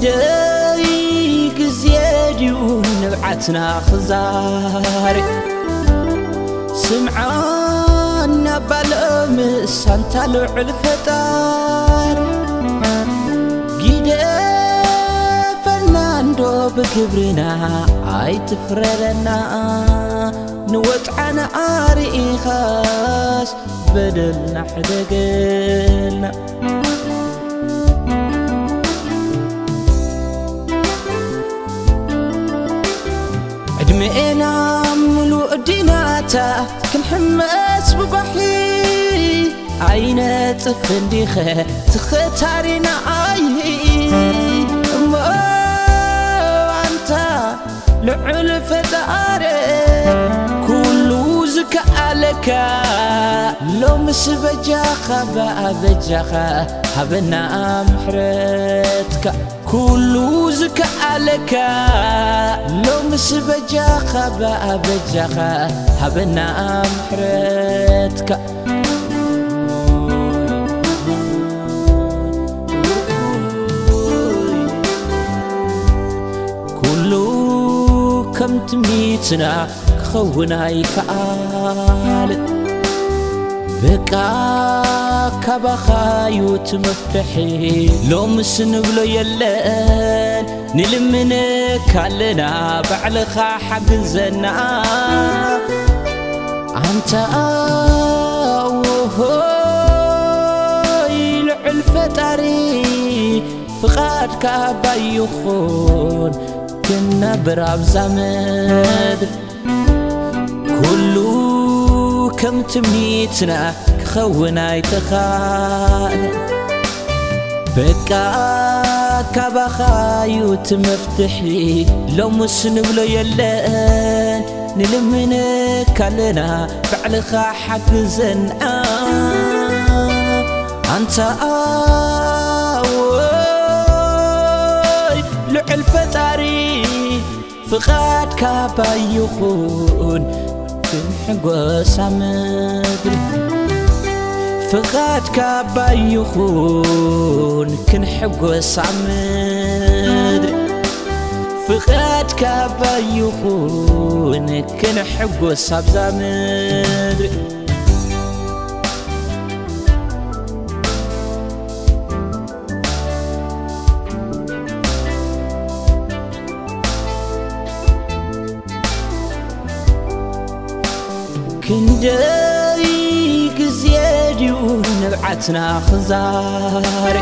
ደይ ግዜ ድዩ ንብዓትና ክዛሪ? ስምዓና ባልኦ ምሳንታ ልዑል ፈጣሪ። ጊደፈና እንዶ ብግብርና ኣይትፍረደና። ንወጥዓና ኣርኢኻስ በደልና ሕደገልና። ዕድሜና ምሉእ ዲናታ ክንሕመስ ብጓሒ። ኣይነጽፍ እንዲኸ ትኸታሪና ኣይ እሞ ኣንታ ልዑል ፈጣሪ ኩሉ ዝከኣለካ ሎምስ በጃኻ በኣ በጃኻ ሃበና ምሕረትካ። ኩሉ ዝከኣለካ ሎምስ በጃኻ በኣ በጃኻ ሃበና ምሕረትካ። ኩሉ ከም ትምኒትና ክኸውን ኣይከኣል። በቃ ካባኻዩ እቲ መፍትሒ ሎምስ ንብሎ የለን። ንልምነካ ኣለና ባዕልኻ ሓግዘና። ኣንታ ኣወሆይ ልዑል ፈጣሪ ፍቓድካ ኣባይ ይኹን ክነብር ኣብዛ ምድሪ። ኩሉ ከም ትምኒትና ክኸውን ኣይተኻእለን። በቃ ካባኻዩ እቲ መፍትሒ ሎምስ ንብሎ የለን። ንልምነካ ኣለና ባዕልኻ ሓግዘና። ኣንታ ኣወይ ልዑል ፈጣሪ ፍቓድካ ኣባይ ይኹን ክንሕጎሳ ምድሪ። ፍቓድካ ኣባይ ይኹን ክንሕጎሳ ምድሪ። ፍቓድካ ኣባይ ይኹን ክንሕጎስ ኣብዛ ምድሪ። ክንደይ ግዜ ድዩ ንብዓትና ክዛሪ?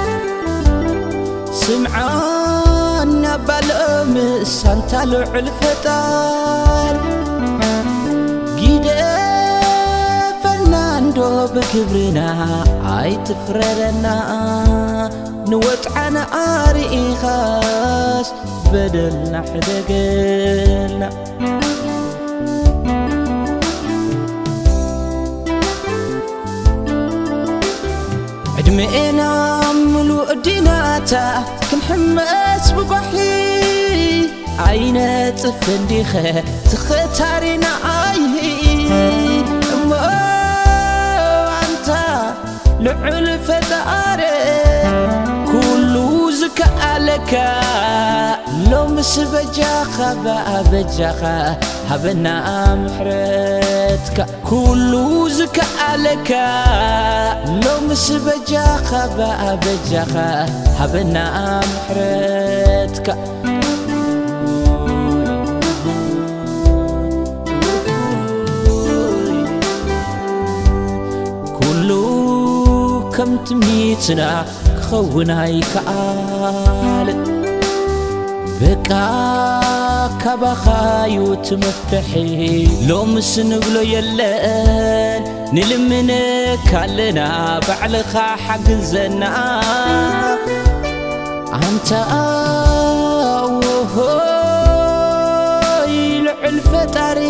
ስምዓና ባልኦ ምሳንታ ልዑል ፈጣሪ። ጊደፈና እንዶ ብግብርና ኣይትፍረደና። ንወጥዓና ኣርኢኻስ በደልና ሕደገልና። ዕድሜና ምሉእ ዲናታ ክንሕመስ ብጓሒ። ኣይነጽፍ እንዲኸ ትኸታሪና ኣይ እሞ ኣንታ ልዑል ፈጣሪ ኩሉ ዝከኣለካ ሎምስ በጃኻ በኣ በጃኻ ሃበና ምሕረትካ። ኩሉ ዝከኣለካ ሎምስ በጃኻ በኣ በጃኻ ሃበና ምሕረትካ። ኩሉ ከም ትምኒትና ክኸውን ኣይከኣል። በቃ ካባኻዩ እቲ መፍትሒ ሎምስ ንብሎ የለን። ንልምነካ ኣለና ባዕልኻ ሓግዘና። ኣንታ ኣወሆይ ልዑል ፈጣሪ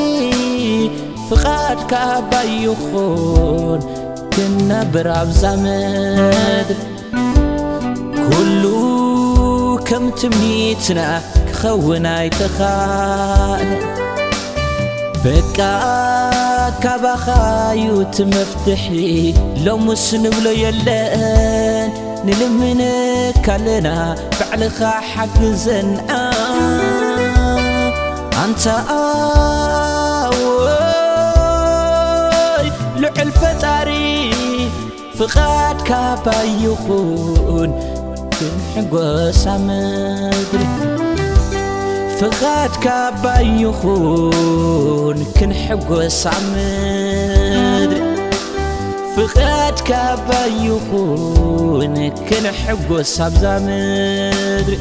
ፍቓድካ ኣባይ ይኹን ክነብር ኣብዛ ምድሪ። ኩሉ ከም ትምኒትና ክኸውን ኣይተኻእለን። በቃ ካባኻዩ እቲ መፍትሒ ሎምስ ንብሎ የለን። ንልምነካ ኣለና ባዕልኻ ሓግዘና ኣንታ ኣወይ ልዕል ፈጣሪ ፍቓድካ ባይኹን ክንሕጎሳ ምድሪ ፍቓድካ ባይኹን ክንሕጎሳ ምድሪ ፍቓድካ ባይኹን ክንሕጎስ ኣብዛ ምድሪ